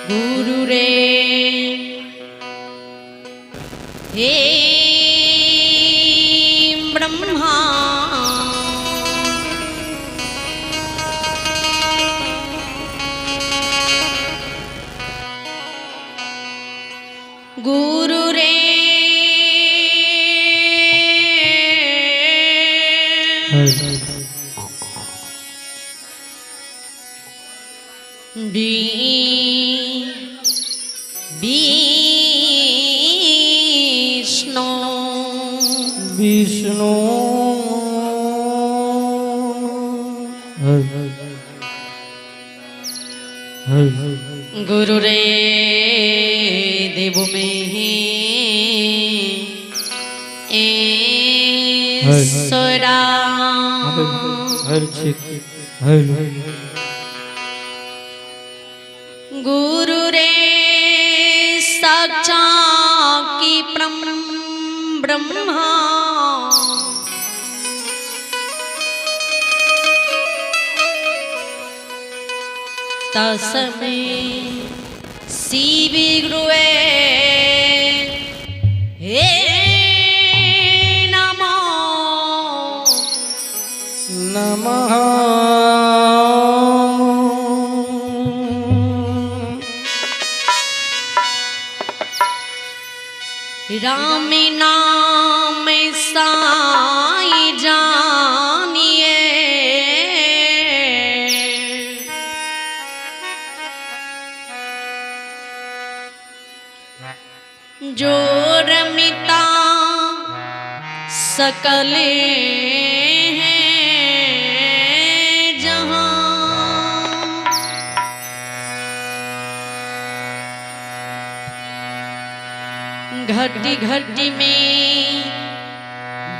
गुरु रे हे ब्रह्मा, गुरु रे विष्णु विष्णु। गुरु रे देव में ईश्वरा, गुरु रे साक्षा की ब्रह्मा, तस्मै शिव गुरुवे हे नमो नमः। राम नाम साई जानिए, जो रमिता सकल हैं जहां, घटी घटी में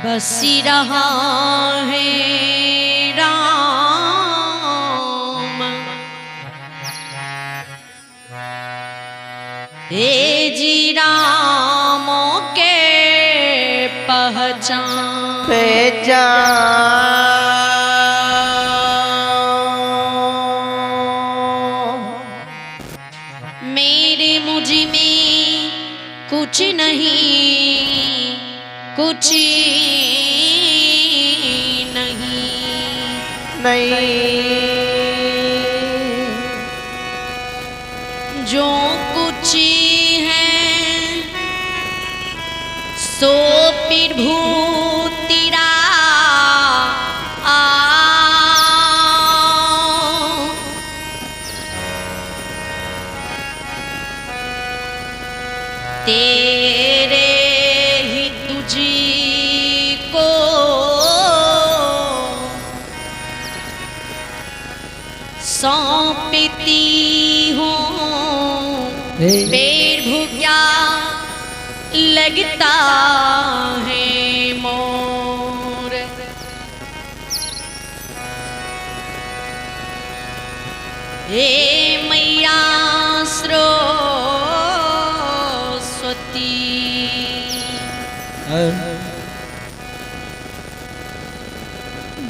बसी रहा है राम। हे जी राम के पहचान मेरे मुझ में कुछ नहीं, कुछ नहीं नहीं, जो कुछ है सो प्रभु तेरा आ, तेरे ही तुझी को सौंपती हूँ, प्रभु क्या लगता है मोर। हे मैया सरस्वती,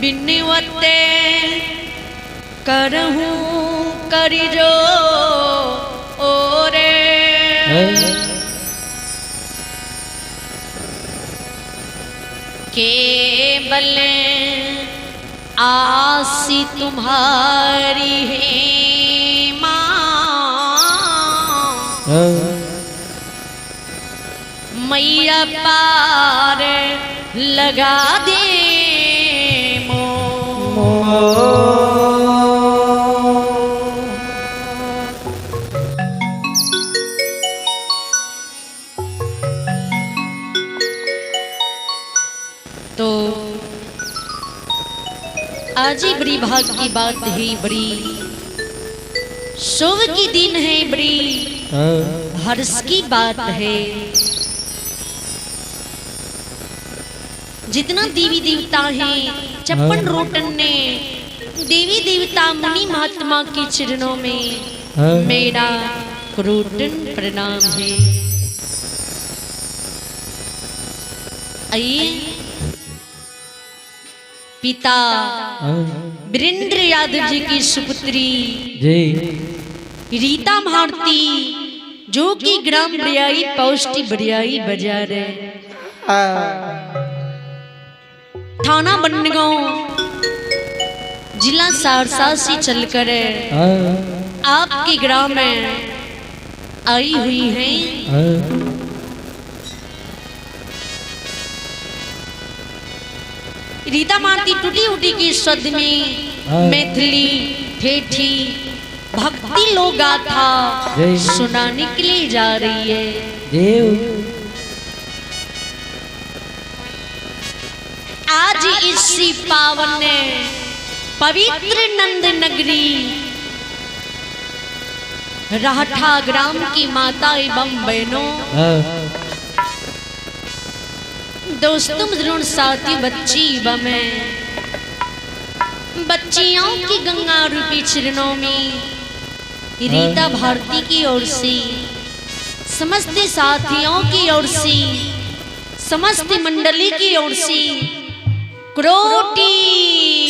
बिनवते करहूँ करी जो ओरे। केवल आसी तुम्हारी है माँ, मैया पार लगा दे मो। तो आज ही बड़ी भाग की बात है, बड़ी शुभ की दिन है, बड़ी हर्ष की बात है। जितना देवी देवता है 56 रोटन ने देवी देवता मुनि महात्मा के चरणों में मेरा क्रोटन प्रणाम है। आइए पिता वीरेंद्र यादव जी की सुपुत्री जी रीता भारती, जो कि ग्राम बरियाई पौष्टि बरियाई बाजार है, थाना बनगांव जिला सहरसा से चलकर आपके ग्राम में आई हुई है। रीता मारती टूटी उटी की शब्द में मैथिली ठेठी भक्ति लोग गाथा सुनाने के लिए जा रही है। आज इसी पावन पवित्र नंद नगरी राठा ग्राम की माता एवं बहनों, दोस्तों, बुजुर्ग, साथी, बच्ची एवं बच्चियों की गंगा रूपी चरणों में रीता भारती की ओर से, समस्त साथियों की ओर से, समस्त मंडली की ओर से क्रोटी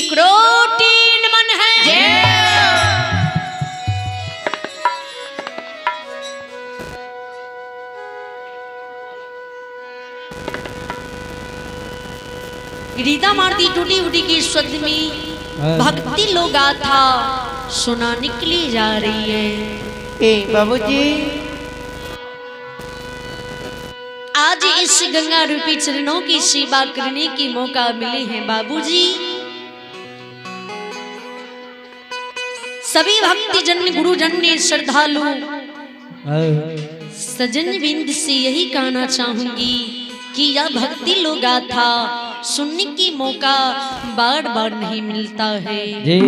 क्रोटी नमन है। रीता मारती टूटी उटी की शब्द में भक्ति लोग गाथा सुनाने के लिए जा रही है। ए बाबूजी, आज इस गंगा रूपी चरणों की सेवा करने की मौका मिले हैं बाबूजी। सभी भक्तिजन गुरुजन ने श्रद्धालु सजन बिंद से यही कहना चाहूंगी कि यह भक्ति लोग गाथा सुनने की मौका बार बार नहीं मिलता है। जी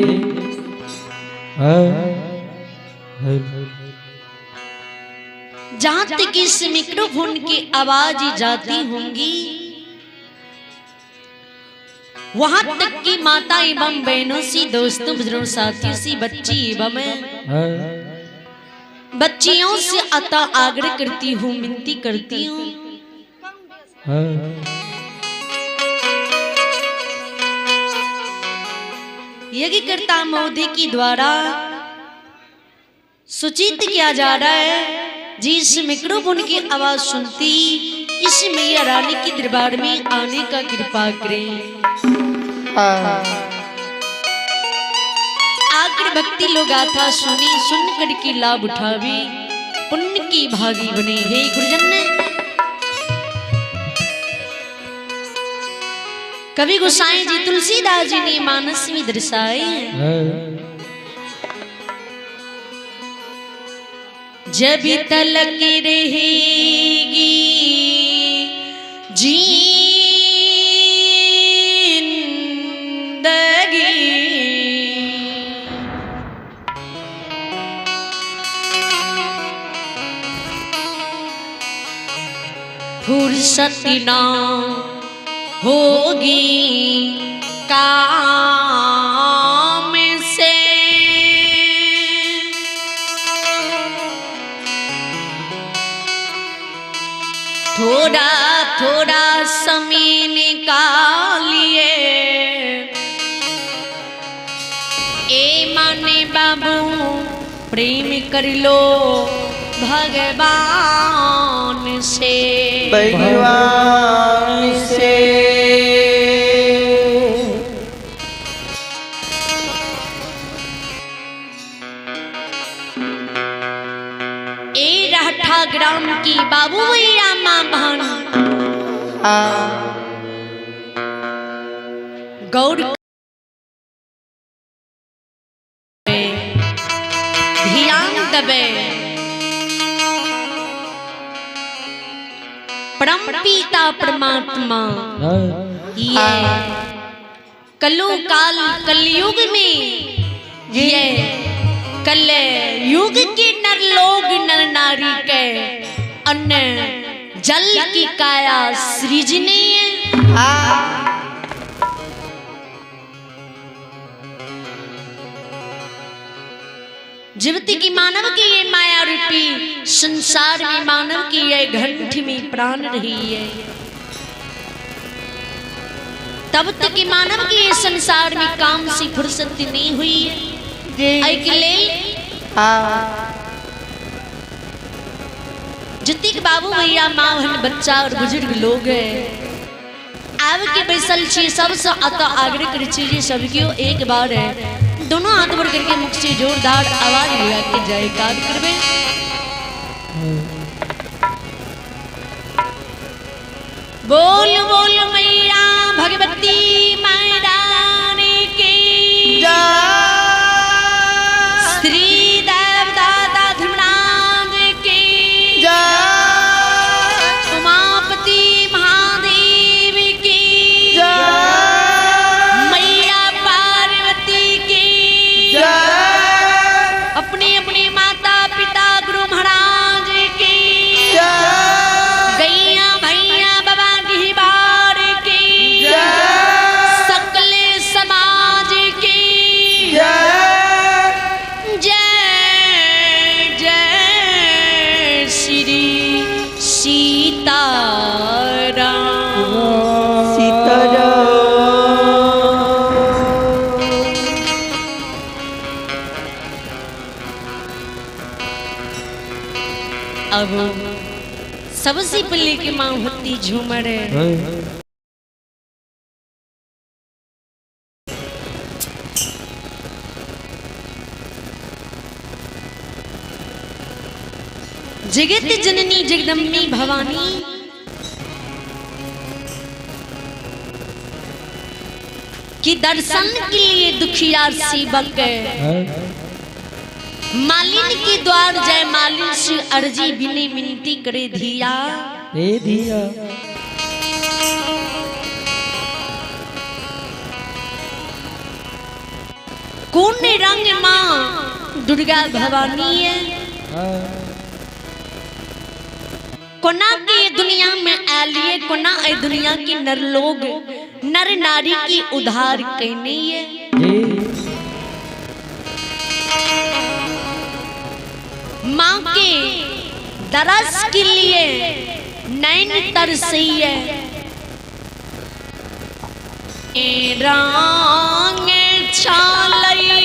जहाँ तक इस माइक्रोफोन की आवाज जाती होंगी वहां तक की माता एवं बहनों सी, दोस्तों, बुजुर्गों, साथियों सी, बच्ची एवं बच्चियों से अतः आग्रह करती हूँ, विनती करती हूँ, यज्ञकर्ता महोदय की द्वारा सूचित किया जा रहा है, जिस माइक्रोफोन की आवाज सुनती इस मैया रानी के दरबार में आने का कृपा करें। आकर भक्ति लोग गाथा सुनी, सुन कर के लाभ उठावे, पुण्य की भागी बने। हे गुरुजन, कवि गोसाई जी तुलसीदास जी ने मानस में दर्शाए हैं, जब तलक रहेगी जिंदगी, फुर्सत ना होगी काम से। थोड़ा थोड़ा समय निकालिए ए मन प्रेम कर लो भगवान से। भगवान से। ए रहठा ग्राम की बाबू भैया माँ बहन गौर ध्यान दबे। परम पिता परमात्मा ये कलु काल कलयुग में ये कल युग के नर लोग नर नारी के अन्न जल की काया सृजने। जीवती की मानव की ये माया रूपी संसार में मानव की ये घंट में प्राण रही है। तब तक की मानव की ये संसार में काम से फुर्सत नहीं हुई है। एहिके लेल जतेक बाबू भैया माँ बहन बच्चा और बुजुर्ग लोग है आब के बैसल छी, सबसे अतः आग्रह करै छी जे सबके एक बार है दोनों हाथ बढ़ करके मुख से जोरदार आवाज लगा के जयकार करबे। बोल बोल मैया भगवती महारानी की जय। श्री देव दादा धर्मराज की जय। उमापति महादेव की जय। मैया पार्वती की जय। अपनी अपनी माता पिता गुरु महाराज की जय। गैया भैया बाबा डिहबार की जय। सकले समाज की जय। जय जय श्री सीताराम। सीताराम। अब सबसे पहले की माँ होती झूमर है। जगत जननी जगदम्बी भवानी कि दर्शन के लिए दुखिया सेवक मालिन के द्वार जय मालिन से अर्जी बिने मिनती करे धिया ए धिया। कौन रंग माँ दुर्गा भवानी है, कोना के दुनिया में आलिए, कोना ए दुनिया के नर लोग नर नारी की उधार कहने है। माँ के दरस के लिए नैन तरसी है। रंग छालई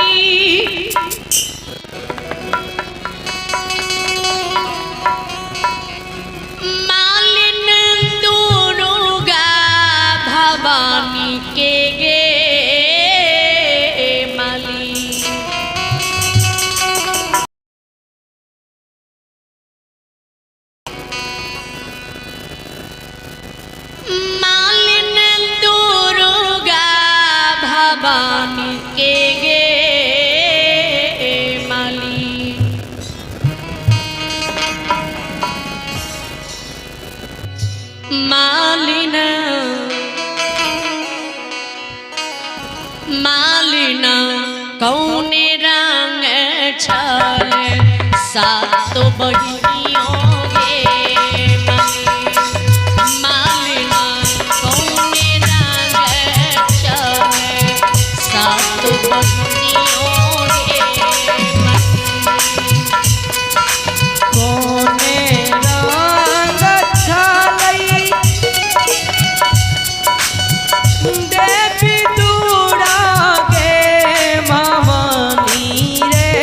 मालिन दुर्गा भवानी के गे माली। मालिन दुर्गा भवानी के गे माली। मालिन मालिन कौन रंग छल सात बहिनियों गे मालिन। कौन रंग छल सात बहिनियों गे। कोने रंग छलई देवी दुर्गा गे भवानी रे।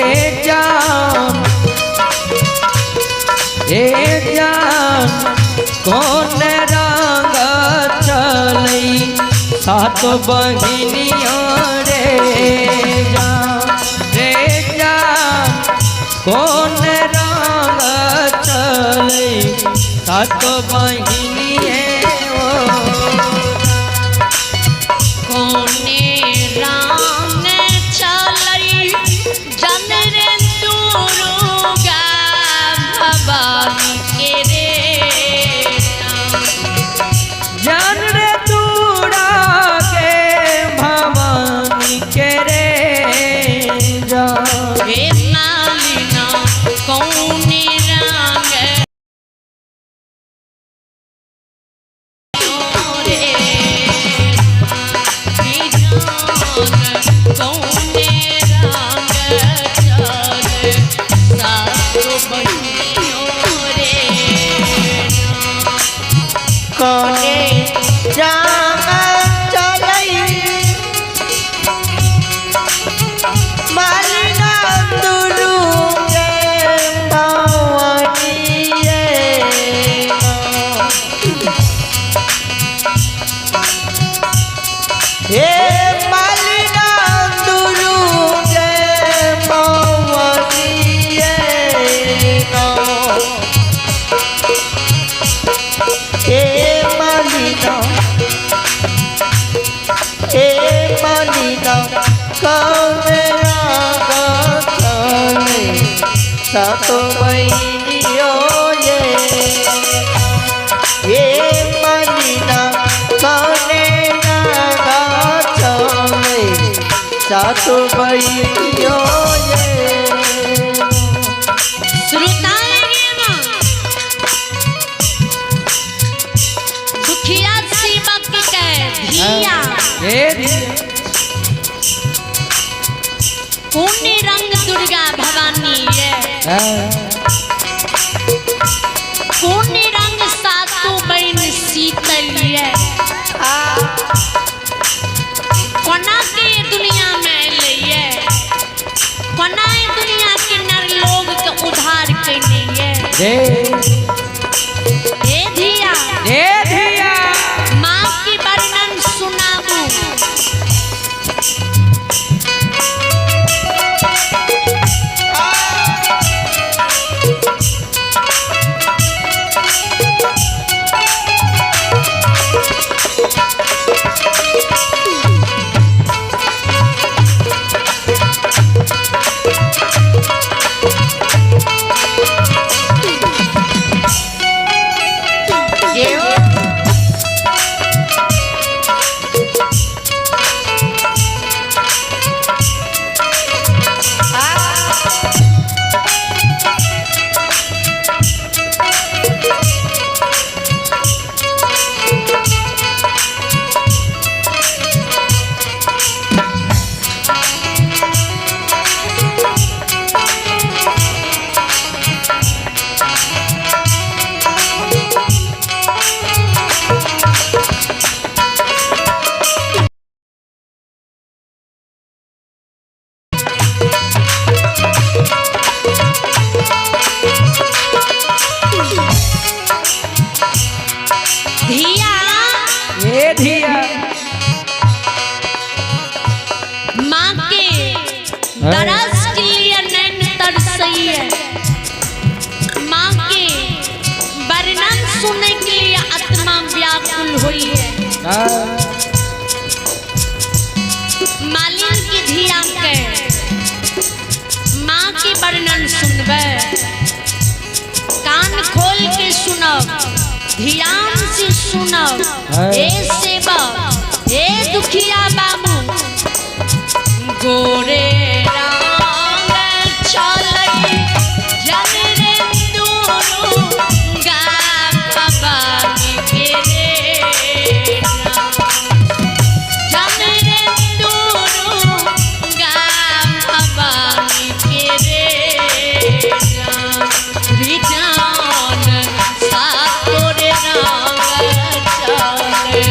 हे जान, हे जान कौन रंग चलई सात बहिनिया रे जान, रे जान कौन रंग चलई सात बहिनिया। कोने रंग चलई जन रे दुर्गा भवानी के रे जान रे दूरा के भवानी के रे जान। हे मालिना कौने रंग रे जान कौने रंग चले सातो बहिनियों रे। कोने रंग चलई मालिना दुर्गे भवानी रे। हे मालिना दुर्गे भवानी रे। हे मालिना, हे मालिना कौन राग चले सात बहिनियों ये। हे मालिना कौन राग चले सात बहिनियों ये। श्रोता दुखिया सेवक के धिया हे धिया कोने रंग दुर्गा भवानी ये, कोने रंग सातो बहन शीतल ये, कोना के दुनिया में एलै ये, कोना ए दुनिया के नर लोग के उद्धार कैने ये। हे हे धिया हे धिया माँ के वर्णन सुनाबू। धिया हे धिया माँ के दरस के लिए नैन तरसई है, माँ के वर्णन सुनने के लिए आत्मा व्याकुल हुई है। मालिन की धिया के माँ के वर्णन सुनबे, कान खोल के सुनब, ध्यान से सुनब। हे सेवक, हे दुखिया बाबू, गोरे रंग चलई जन रे दुर्गा भवानी के रे, जन रे दुर्गा भवानी के रे। जान सातो रे रंग चले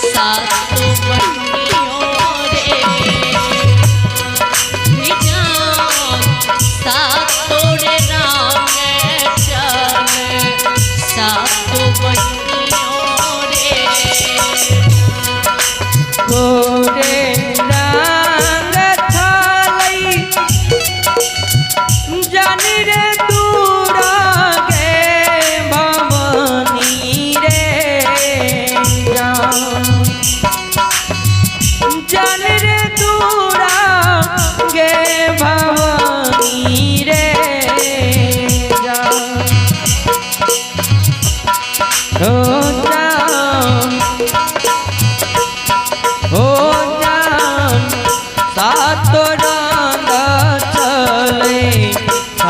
सातो बहिनियों रे।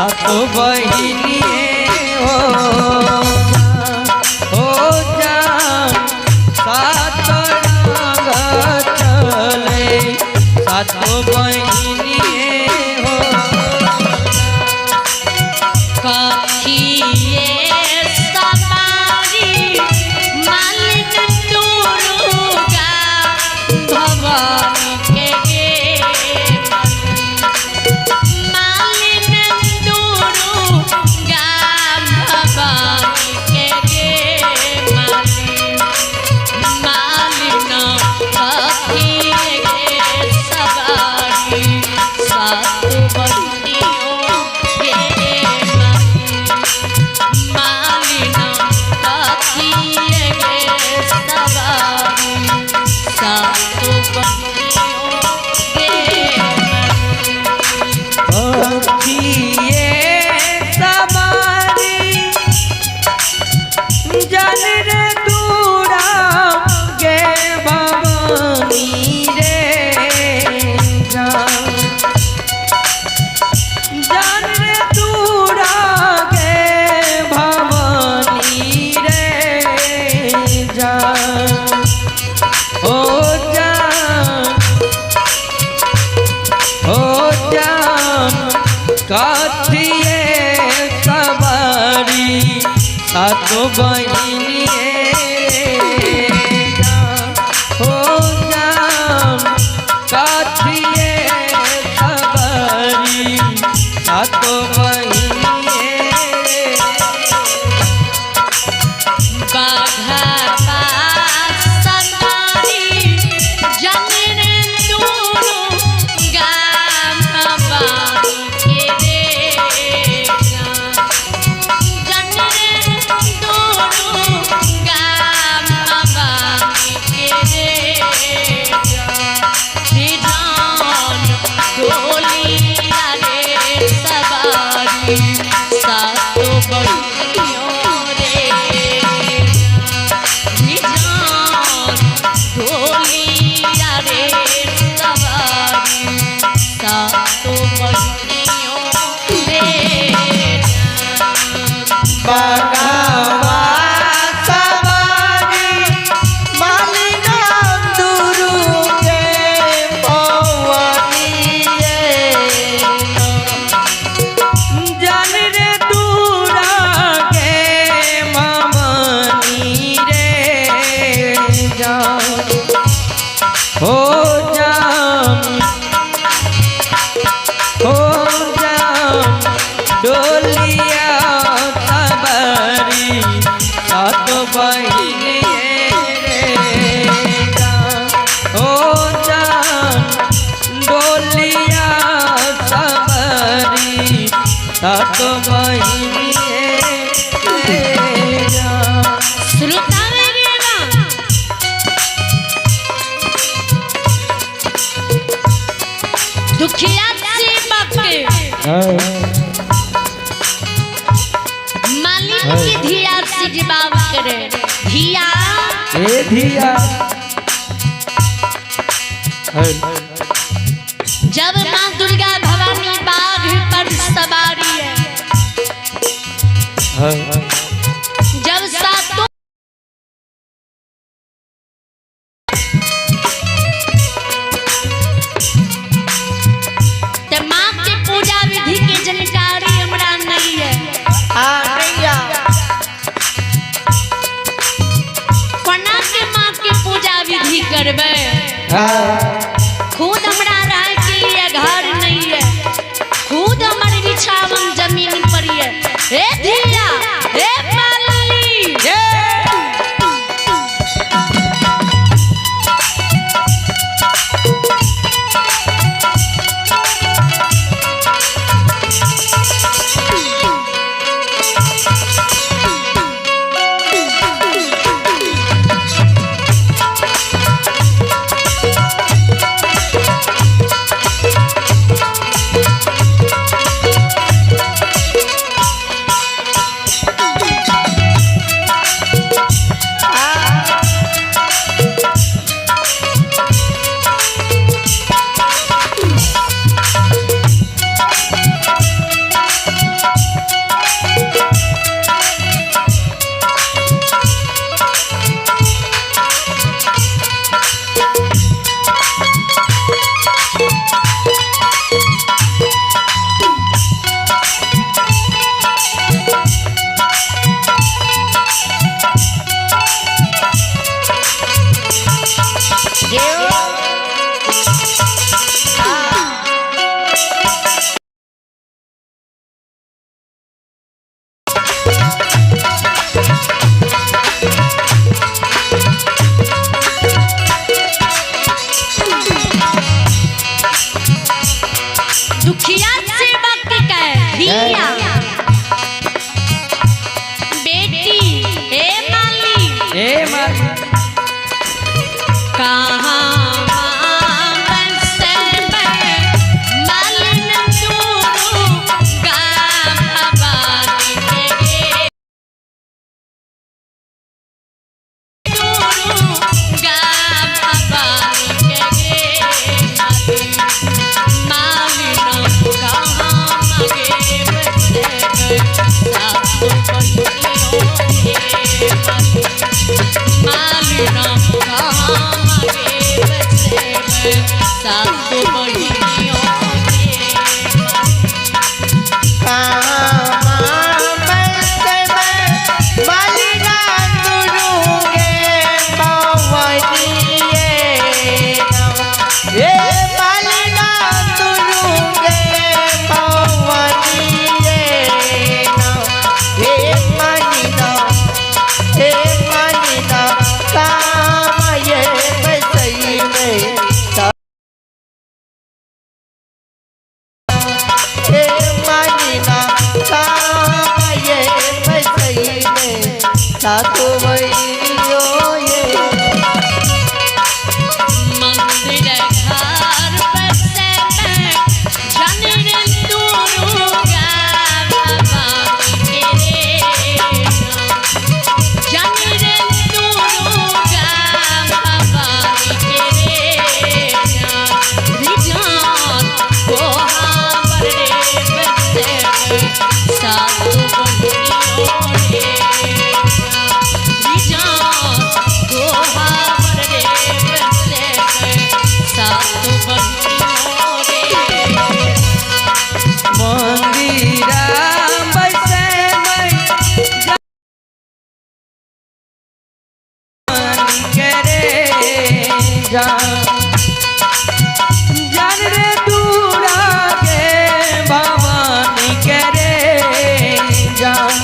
सातो बहिनिए हो हो जान सात रंग चले सातो बहिनिए हो। कथिए सवारी मालिन दुर्गा भवानी के गे मालिन दुर्गा भवानी के गे मालिन मालिन कथिए गे सवारी सात बहिनियों गे मालिन मालिन कथिए गे सवारी सात बहिनियों गे पक्षिए सवारी जन रे दूरा गे भवानी रे जान जान रे दूरा गे भवानी रे जान हो जान हो जान कथिए सवारी सातो बहिनिए जान हो जान कथिए सवारी सातो बहिनिए। बाघा सवारी जन दुर्गा भवानी के रे जन दुर्गा भवानी के रे जान डोलिया रे सवारी सातो बहिनियों रे जान डोलिया रे सवारी सातो बहिनियों रे बागावा सवारी मालिना दुर्गे भवानी जान रे दूरा के भवानी रे जान हो जान हो जान डोलिया सवारी सात बहिनिए रे जान हो जान डोलिया सवारी सात बहिनिए रे जान। श्रोता मेरे दुखिया से बाके मालिन की धिया से जवाब करे धिया ए धिया जब माँ दुर्गा भवानी बाघ पर सवारी है जब सातों ते माँ के पूजा विधि के जानकारी हमरा नहीं है। आ नैया कोना के माँ के पूजा विधि करबै? खुद हमरा रहे के लिए घर नहीं है, खुद हमर बिछावन जमीन पर है। हे धिया, हे माली, सातो बहिनियो ये। मंदिर घर बसे में जाने रे दुर्गा भवानी के रे, जाने रे दुर्गा भवानी के रे, रिजान कोहाबर रे बसे में सातो बहिनियों रे, रिजान कोहाबर रे बसे में सातो बहिनियों रे। मंदिरा बसे मैं जान के रे जान, जान रे दूरा के भवानी के रे जान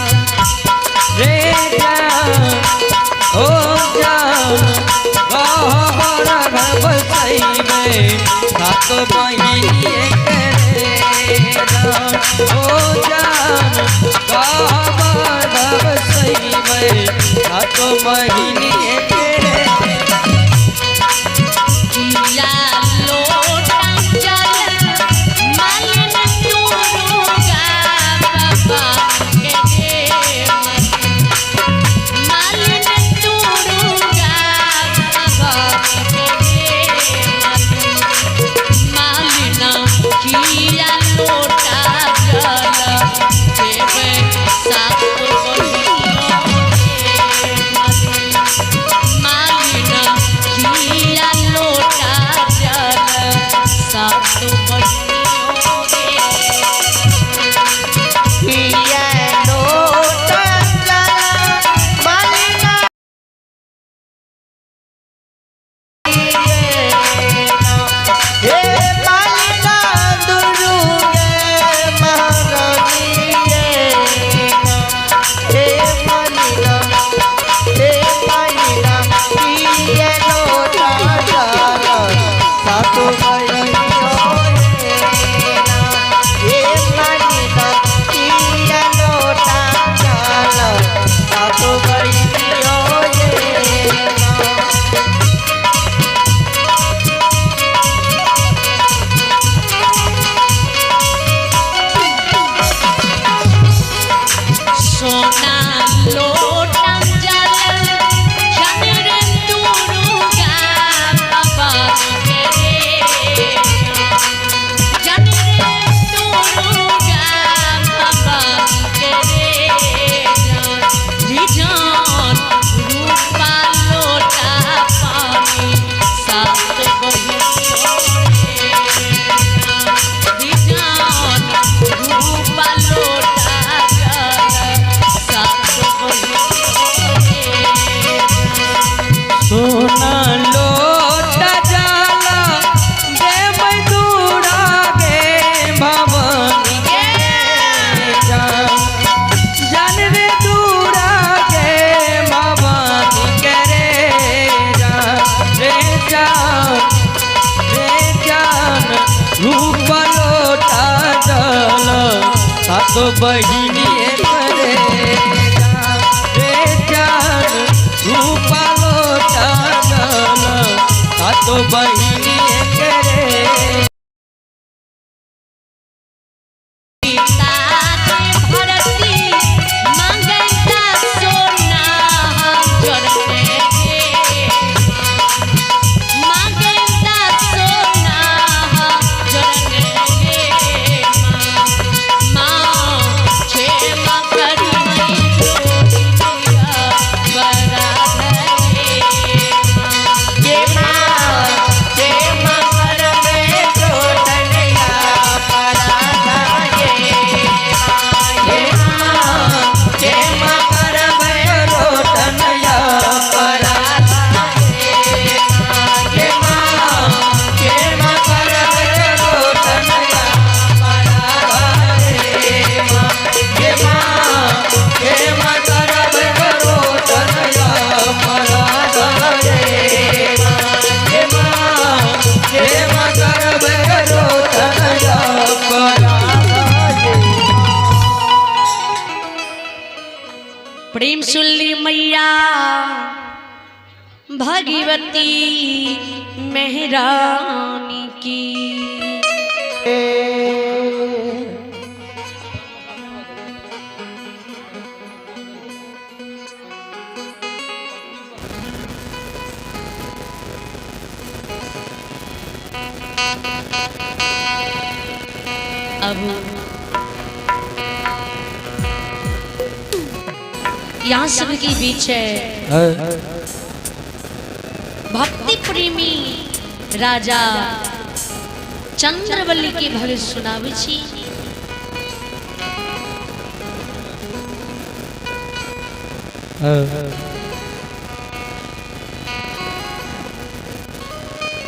रे जान, ओ जान गहर बसई में सात बहिनी के रे जान, ओ जान गहर बसई में सात बहिनी के रे। किया लोटा जल मालिन दुर्गा बाबा के रे, मालिन दुर्गा बाबा के रे, मालिन किया लोटा जल देवे सात बहिनियों रे, मालिन किया लोटा जल सात बहिनियों रे। किया लोटा जल मालिना हे मालिना दुर्गे महारानी हे मालिना, हे मालिना किया लोटा जल सातो बहिनियों हे मालिना किया लोटा जल सातो बहिनियों ये। सोना लोटा जल जाने रे दुर्गा बाबा के रे, जाने रे दुर्गा बाबा के रे, रिजान रूपा लोटा पानी सात बहिनियों रे, रिजान रूपा लोटा जल सात बहिनियों रे। सोना लोटा जाला देव दूरा गे भवानी के जान, जान रे दूरा गे भवानी के रे जान रे जान रे जान, रूप लोटा जल सात बहिनी रे जान रे जान, रूप लोटा जल सात बहिनी के रे। पिता भरती मांगता सोना जरने के, मांगता सोना जरने के, माँ क्षमा करी बराबर के माँ के प्रेम सुनली मैया भगवती मेहरानी की। अब यहाँ सबके बीच है भक्ति प्रेमी राजा चंद्रबली के भगत सुनावे छी।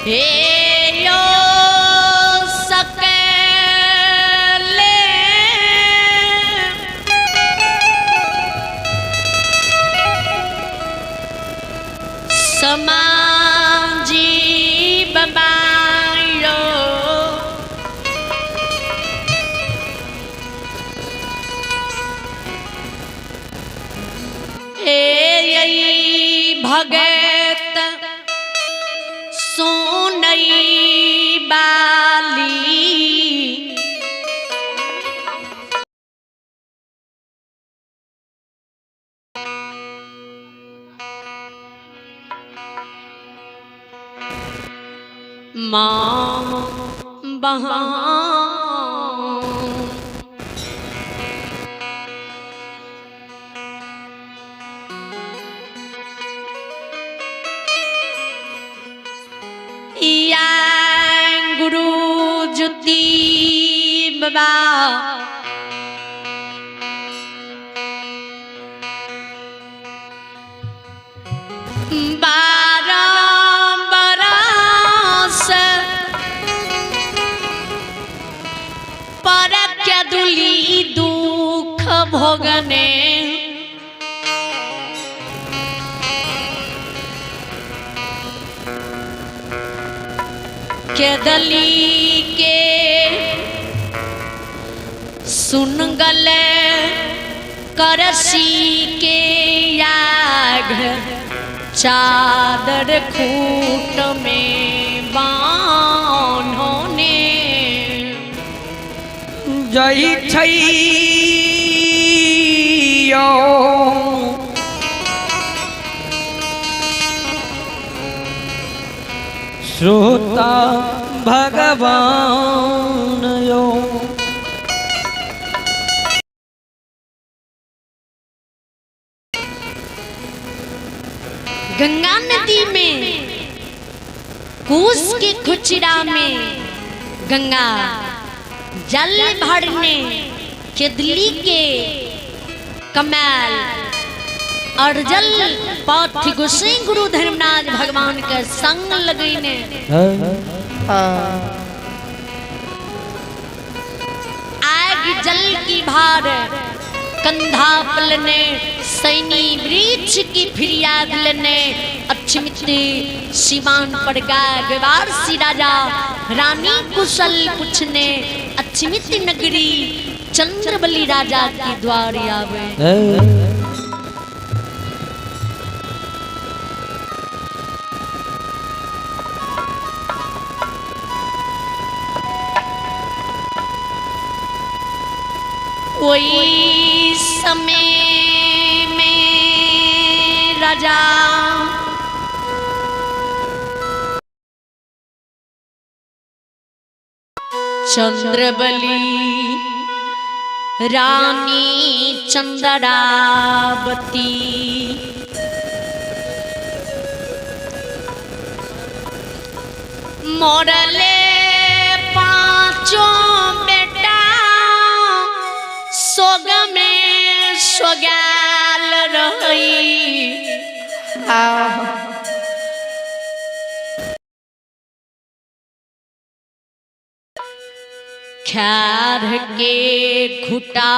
हे यो सकले समाजी बबायो हे भगत सोनई बाली माँ बहा या गुरु ज्योति बाबा बारह बरस पर दुली दुख भोगने केदली के सुन गले करसी के याग चादर खूट में बान्होने जय छैयो श्रोता भगवान यो। गंगा नदी में कूस के खुचरा में गंगा जल भरने केदली के कमाल और जल पाठ गोसाई गुरु धर्मराज भगवान के संग लगैने आग जल की भार कंधा पलने सैनी वृक्ष की फिरियाद लेने अक्षमित सिवान पर गागवारसी राजा रानी कुशल पूछने अक्षमित नगरी चंद्रबली राजा की द्वार आवे। कोई समय में राजा चंद्रबली रानी चंद्रावती मोरले पांचों बेटा सोग में सोगाल रही। खैर के घुटा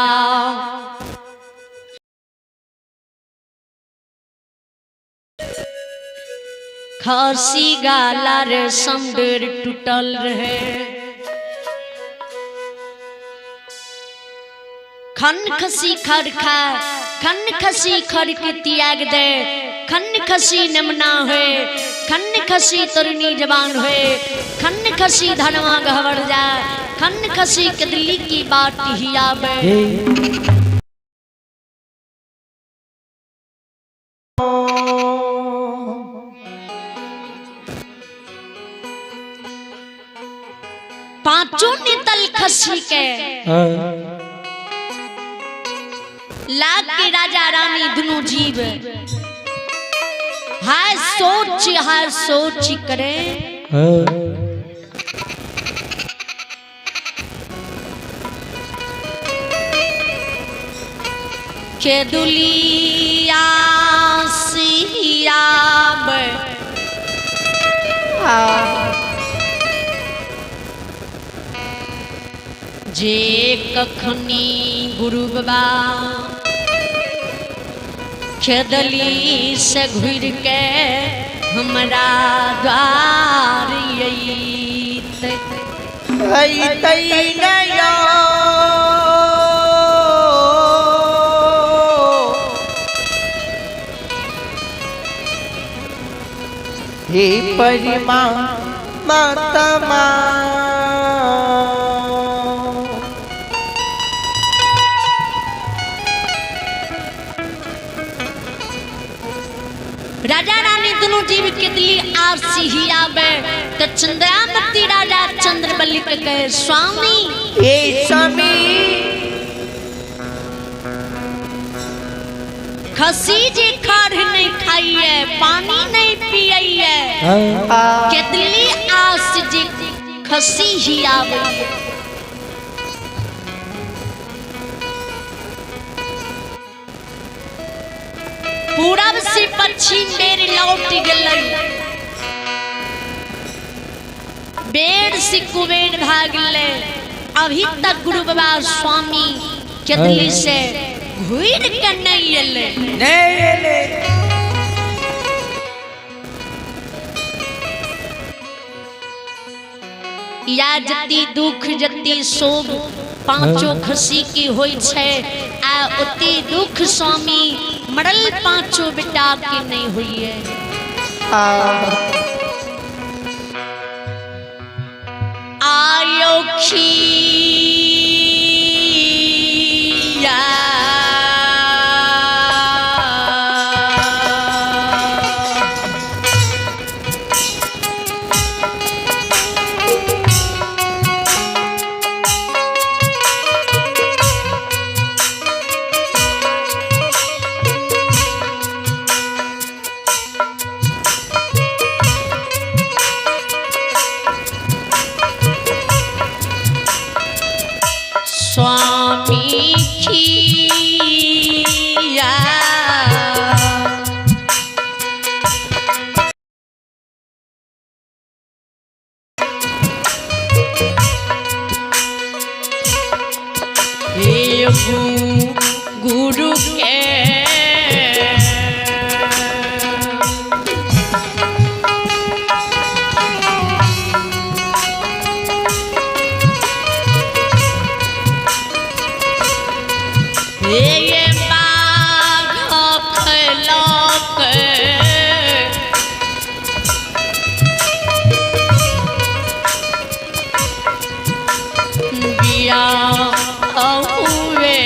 खासी गाला रे समडेर टूटल रहे। खन खसी खर खा, खन खसी खर के त्याग दे, खन खसी नमना होए, खन खसी तरुणी जवान होए, खन खसी धनवा गहवर जा, खन खसी कदली की बात ही आवे। पांचों ने तल खसी के लाख के राजा रानी दुनू जीव हाय सोच करे। के दुलिया सियाब जे कखनी गुरु बाबा खेदली से घुर के हमरा द्वार अयत। अयतै नया। हे परिमा मातमा। राजा रानी दुनू जीव के दिली आरसी ही आवे तो चंद्रामती राजा चंद्रबली के कहे स्वामी, हे स्वामी, खसी जी खर नहीं खाइए, पानी नहीं पियइए, केतली आस जी खसी ही आवे। पूरब से पश्चिम बेर लौट गेलै, बेर से कुबेर भागले, अभी तक गुरु बाबा स्वामी केतली से घुर के नहीं एले। नहीं एले। या जति दुख जति शोभ पांचों खसी की होई छै, आ ओते दुख स्वामी मरल पांचों बेटा के नहीं हुई है। आयो खिया स्वामी खिया हे गुरु के हे बाघ खलक बिया हुए।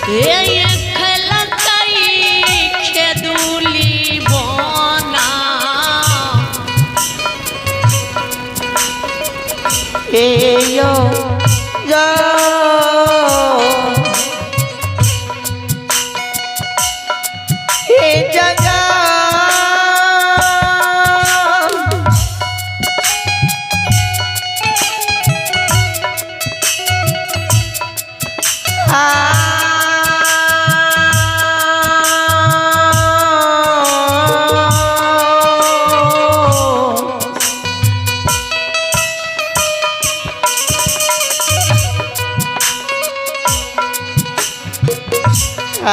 हे खलकई खेदुली बोना हे यो यो हे जगा। आ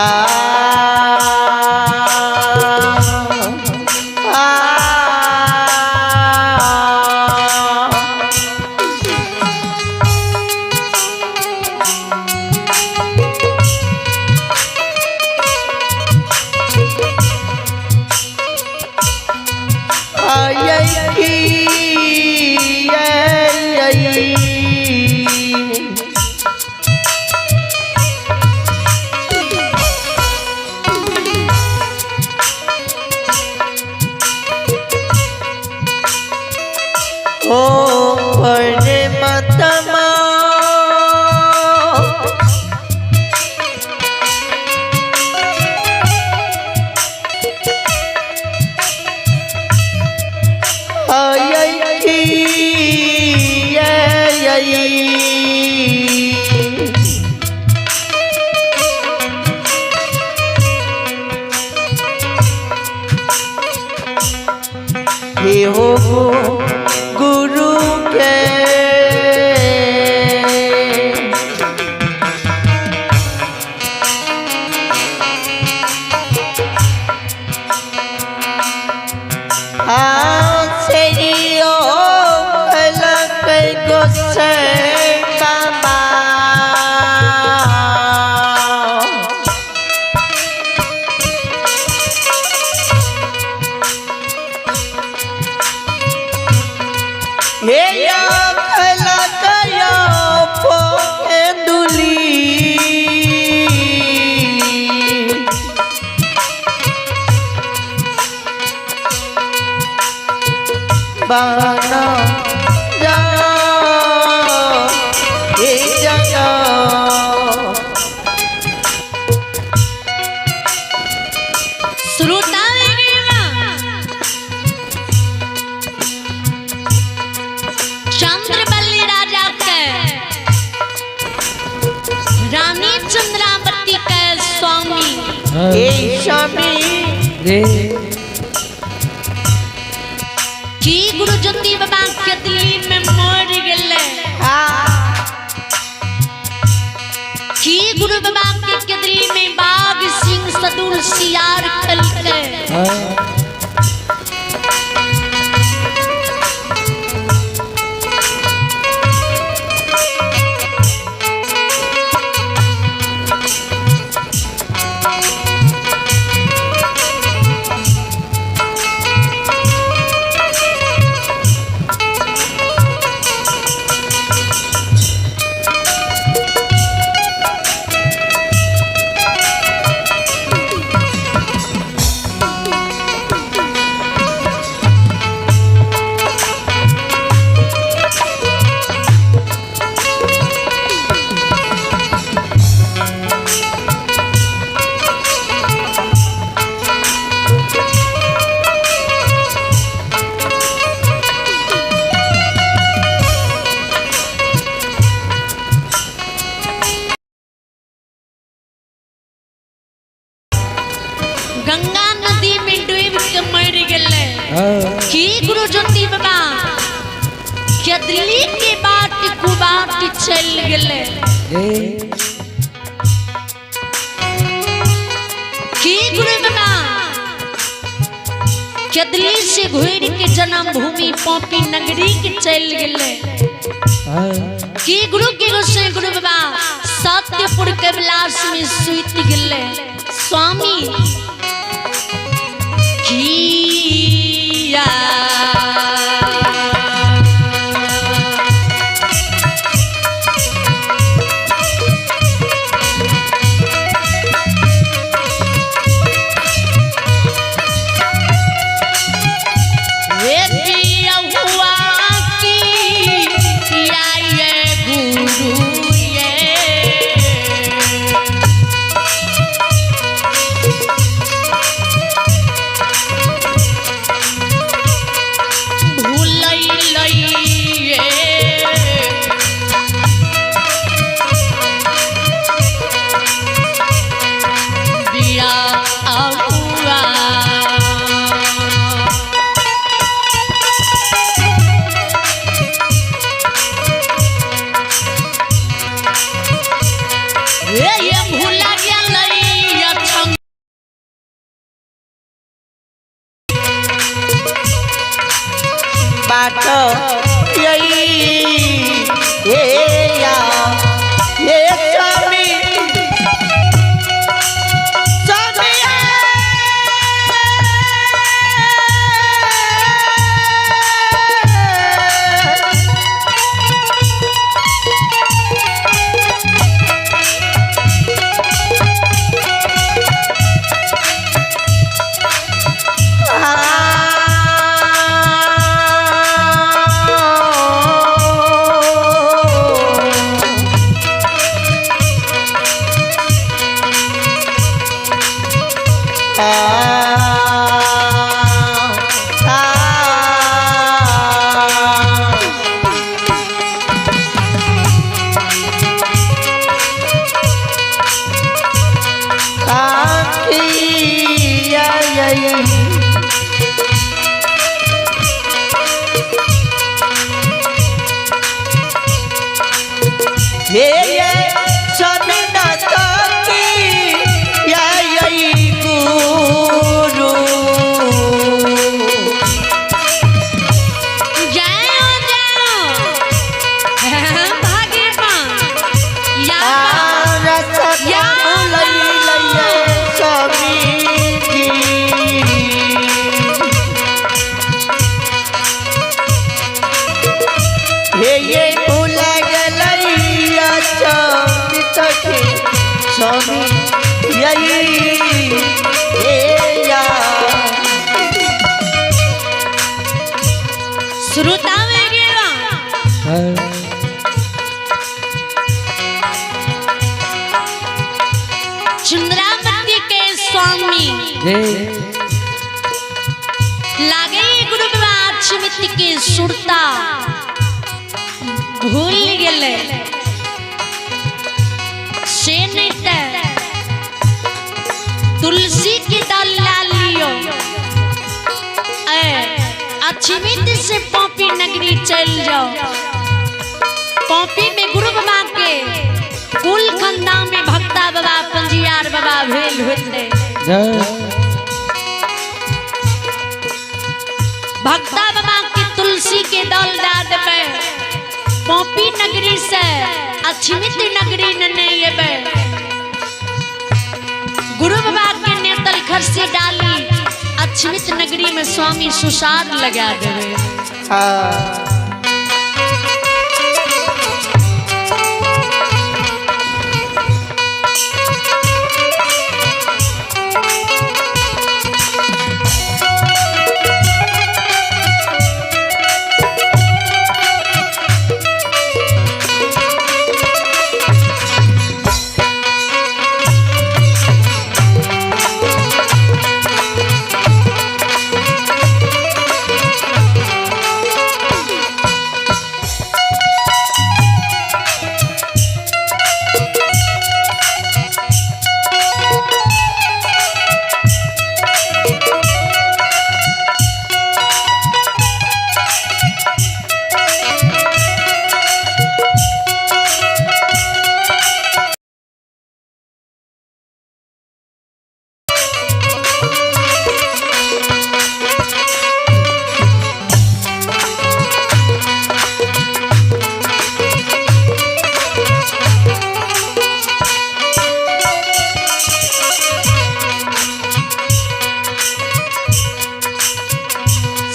आ आ आई ओ परमात्मा आई हे हो गुरु के आसरियो अलग गोसै बाबा। हे या पोके दुली बाना जा हे जगा। श्रोता चंद्रबली राजा के रानी चंद्रावती के स्वामी हे स्वामी रे की गुरु ज्योति बाबा के दिल्ली में मर गेले आ की गुरु बाबा के दिल्ली में बाघ सिंह सदुल सियार खलके गंगा नदी में डूब के मर गेले की गुरु ज्योति बाबा केदली के बाट कुबाट चल गेले रे की गुरु बाबा केदली से घुर के जन्म भूमि पॉपी नगरी के चल गेले की गुरु के गोसाई गुरु बाबा सत्यपुर के विलास में सुत गेले स्वामी किया वे पिया हुआ की या ये गुरु ये। जाओ जाओ भागे माँ या श्रोता में गेला चंद्रावती के स्वामी लागे गुरु बाबा के सुरता भूल गेले से नहीं ते तुलसी की दल ला लियो ए अछमित से पॉपी नगरी चल जाओ। पॉपी में गुरु बाबा के कुल खंदा में भक्ता बाबा पंजियार बाबा भेल होते। भक्ता बाबा के तुलसी के दल दा देबे पॉपी नगरी से अछमित नगरी नने एबे। गुरु बाबा के नेतल खर्सी डाली अछमित नगरी में स्वामी सुसार लगा देवे।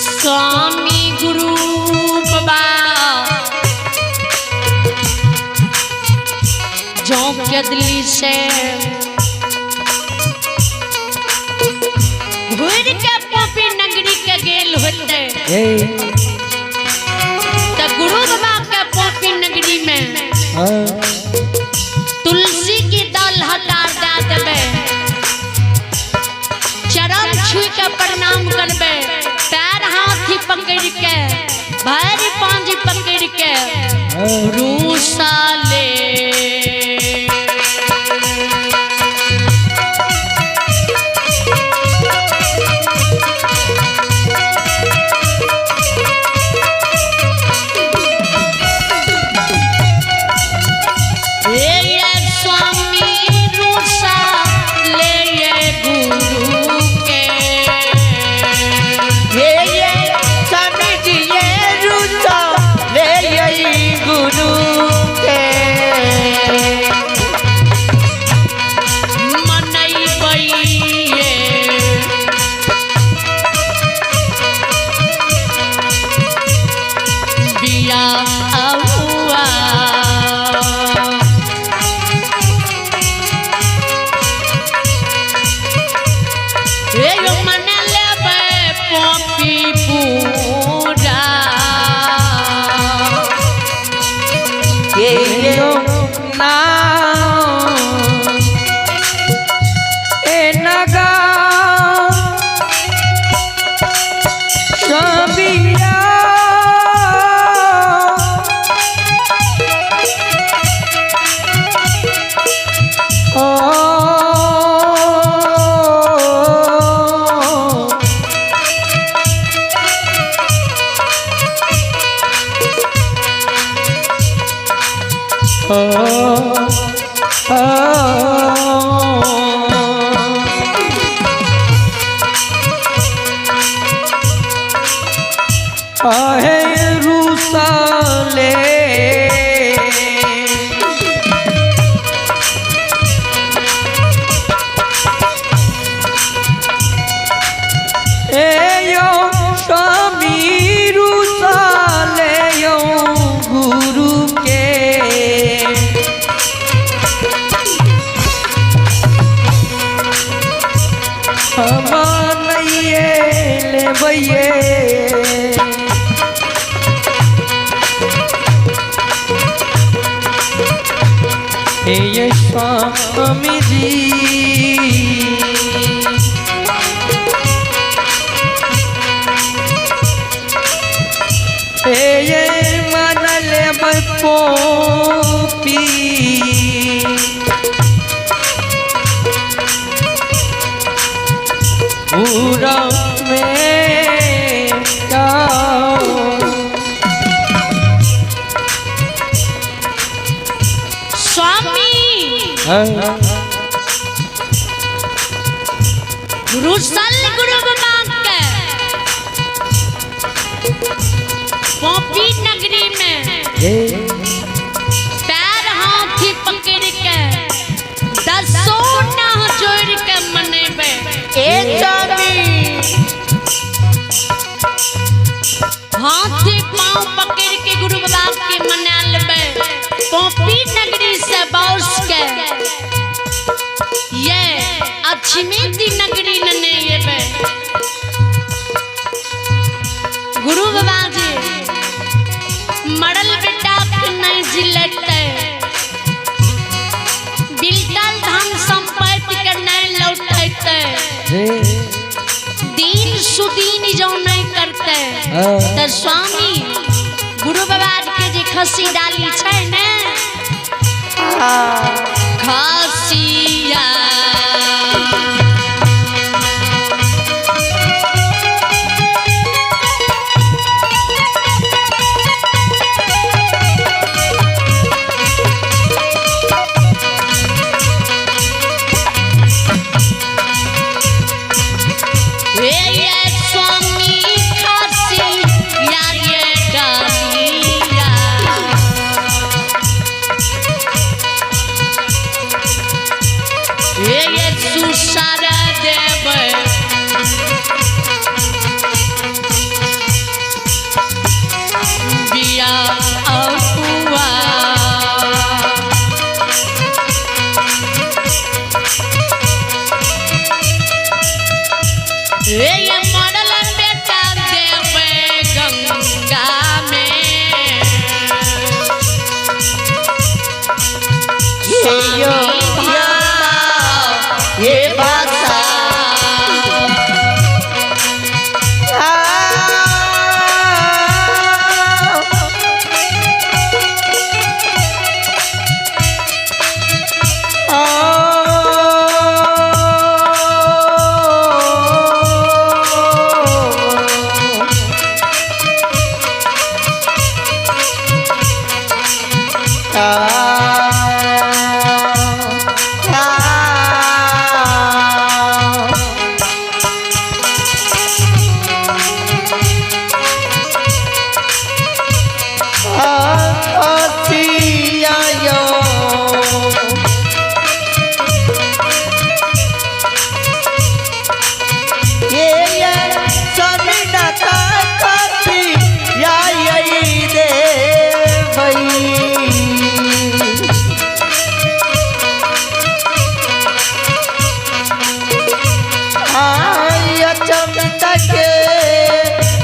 स्वामी गुरु बाबा जो कदली से घूर के पॉपी नगरी के गेल होते त गुरु बाबा के पॉपी नगरी में तुलसी की दल हटा दे देबे, चरण छू के प्रणाम करबे, पैर हाथी पकड़ के भारी पांज पकड़ के रूसा ले स्वामी रूसा ले ये गुरु के गुरु के मनैबैये बिया हुआ हे यो मन लेबै पॉपी पूरा ना ए नगर हम नैये लेबैये। हे स्वामी जी, हे मन लेबै पोपी, पूरा में जाओ। स्वामी रुसल गुरु बाबा के पॉपी नगरी में पैर हाथी पकड़ के दसों नाह जोड़ के मनेबे। हाथी पांव पकड़ के गुरु बाबा के मना लेबे। पॉपी नगरी से बौस के ये अछमेती नगरी नने येबे। गुरु बाबा जी मरल बेटा के नहीं जिलते, बिलटल धन संपत्ति के नहीं लौटते, दीन सुदीन जो नहीं करते। तो स्वामी गुरु बाबा के जे खसी डाली छै ने, खसिया हे ये स्वामी खसिया ये डालिया, हे ये सुसार देव बिया अपुआ। हे ये मरल बेटा देव गंगा में, ये भाषा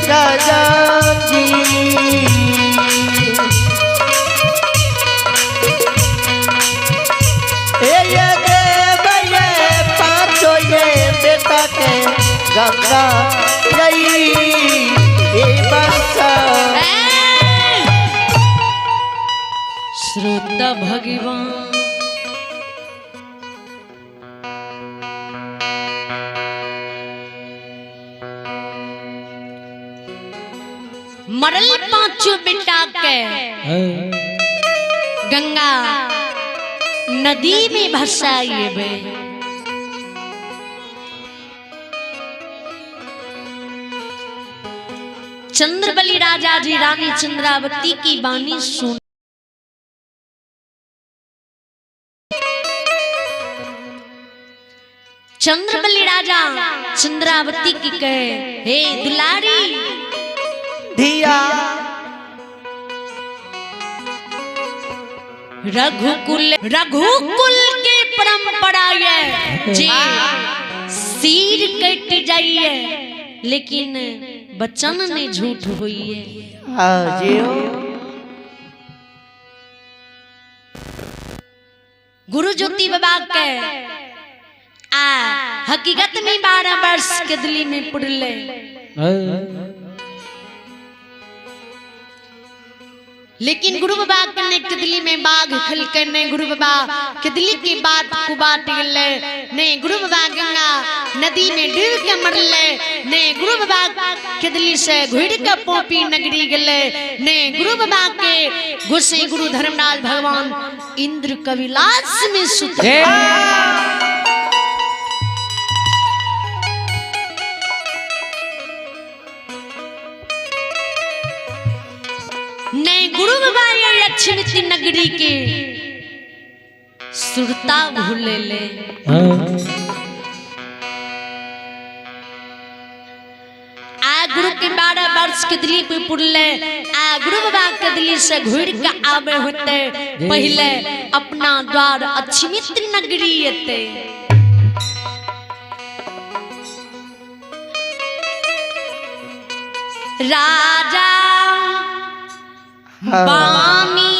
राजा जी ये देव ये पाँचों ये बेटा के गंगा गई बरसा। श्रोता भगवान मरल पांचों बेटा के गंगा नदी में भसाइबे। चंद्रबली राजा जी रानी चंद्रावती की बानी सुन चंद्रबली राजा चंद्रावती की कहे, हे दुलारी धिया रघुकुल रघुकुल के परंपरा ये जी सिर कट जाइए, लेकिन बचन नहीं झूठ हुई है। हाँ जी। गुरु ज्योति बाबा के आ हकीकत में 12 वर्ष के दिल्ली में पुरले। लेकिन गुरु बाबा के दिल्ली में बाघ खलके ने गुरु बाबा के दिल्ली की बात कुबाट गले ने गुरु बाबा गंगा नदी में डूब के मरले ने गुरु बाबा के दिल्ली से घुड़ के पोपी नगरी गले ने गुरु बाबा के गुस्से गुरु धर्मलाल भगवान इंद्र कविलास में सुत। ने गुरु बाबा ये लक्ष्मी नगरी के सुरता भूले ले। आ गुरु के 12 वर्ष के दिल्ली पे पुरले, आ गुरु बाबा के दिल्ली से घुर के आवे होते पहले अपना द्वार अक्षमित नगरी एते। राजा बानी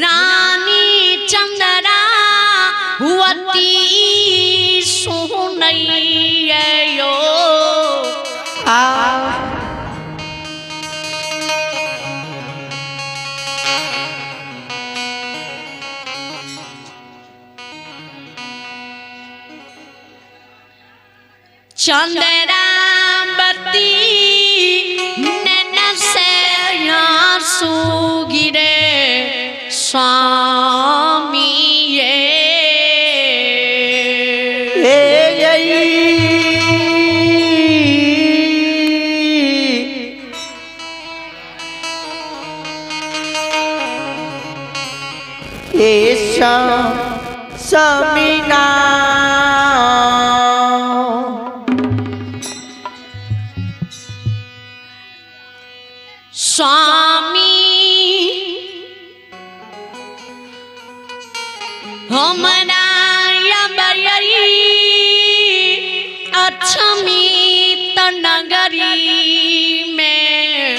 रानी चंद्रावती सुनैयो। चंद्रावती नैन से आंसू गिरे स्वामी ये। समीना स्वामी हमरा अक्षमित नगरी में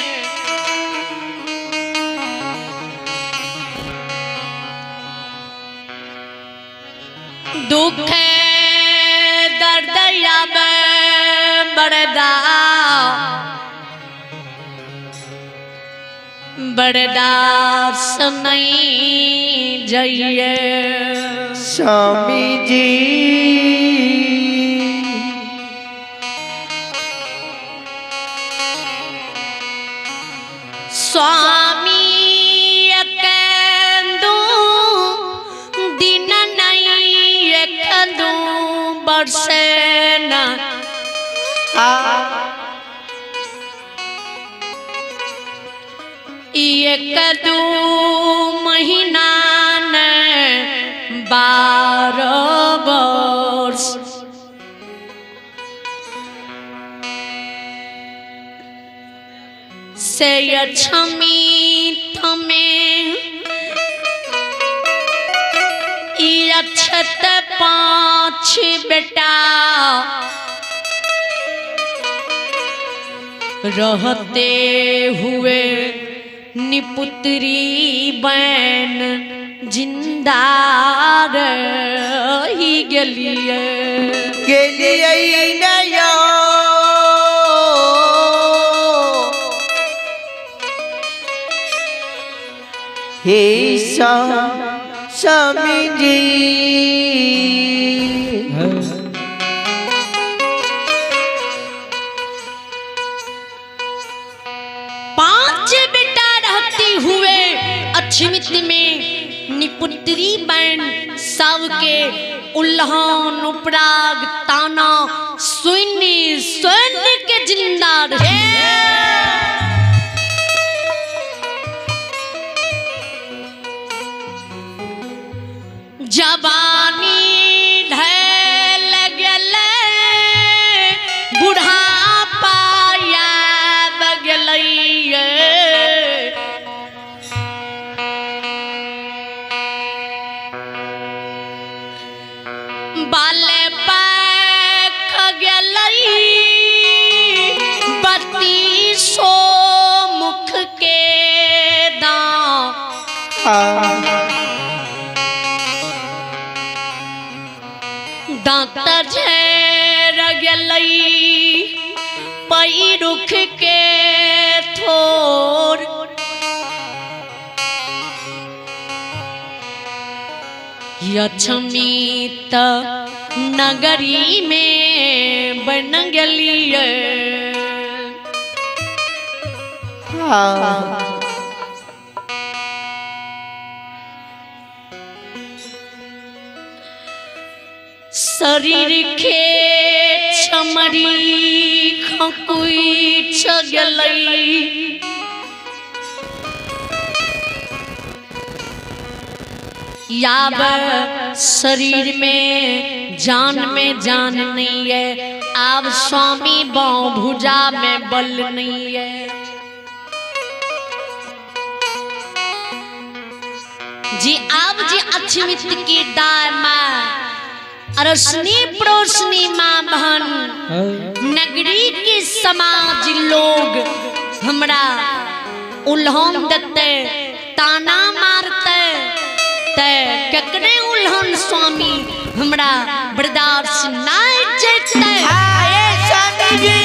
दुख दर्द बड़दा बर्दाश्त नहीं जाइए। स्वामी जी स्वामी एक दिन नहीं एक दू बरसे ना एक दू महीना न 12 वर्ष से अक्षमित में अक्षत 5 बेटा रहते हुए निपुत्री बैन जिंदा रही गेलिए गेलिए नया। हे स्वामी जी 5 बेटा रहते हुए अक्षमित में निपुत्री बैन सब के उल्हान उपराग ताना सुन सुन के जिंदा रहे। जवानी ढल गेलै बुढ़ापा आबि गेलै। बाल दांत झेर गेलै पैरुख के थोर। लक्ष्मी त नगरी में बन गेलिए। शरीर के चमड़ी खकुई गेलै। याब शरीर में जान नहीं है। अब स्वामी बाँव भुजा में बल नहीं है। जी आप जी अक्षमित की दाय माँ अरसनी पड़ोसनी माँ बहन नगरी के समाज लोग हमरा उल्हन देते ताना मारते ते ककरे उल्हन स्वामी हमरा बर्दाश्त नहीं जेते। स्वामी जी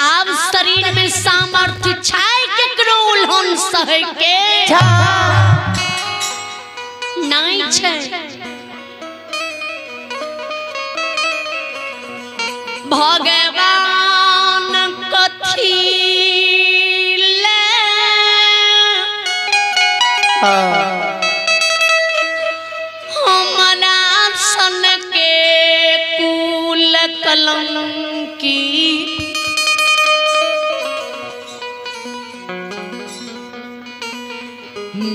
अब शरीर में सामर्थ्य छाय केकरो उल्हन सहे के नहीं छै। भगवान कथी ले हमरा सन के कुल कलंकी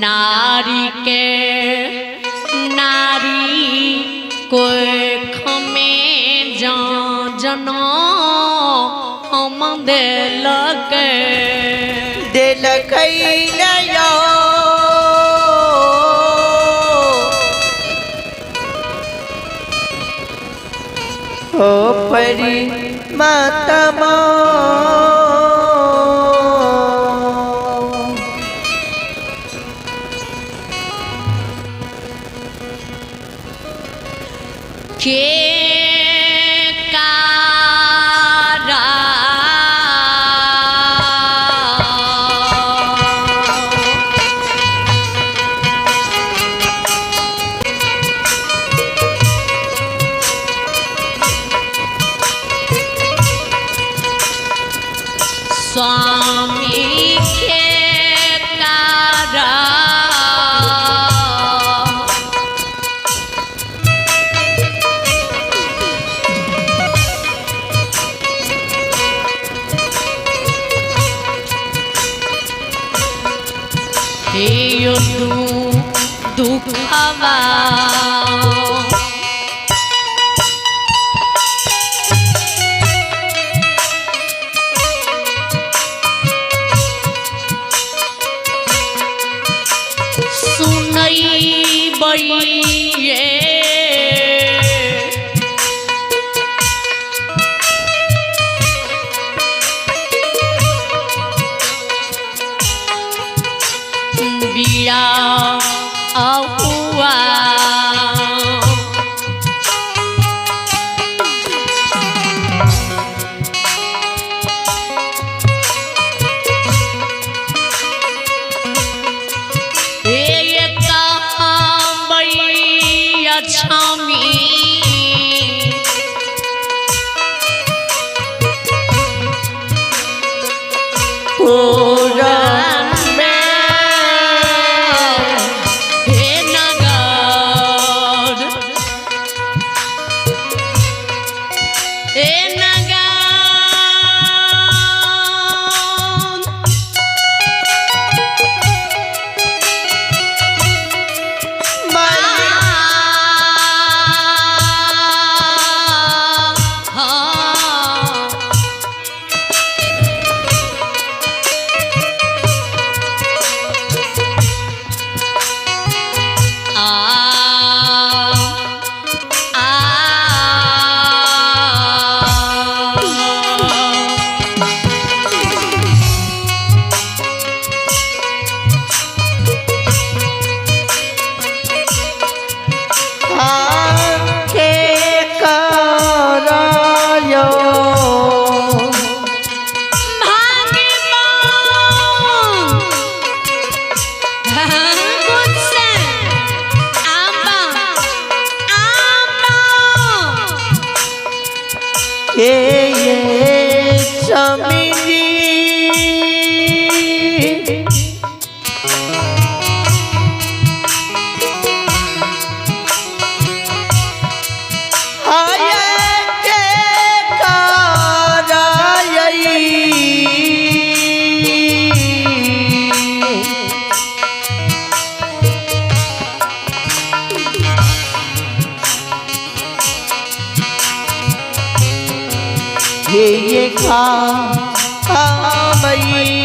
नारी के नारी कोई खमे जा जना हम देलक देलक नया। ओ परी माता के कारा स्वामी के कारा दुखवा सुनई बइये बिया अहुआ हे ये स्वामी जी। आय के कराई। हे ये खा स्वामी।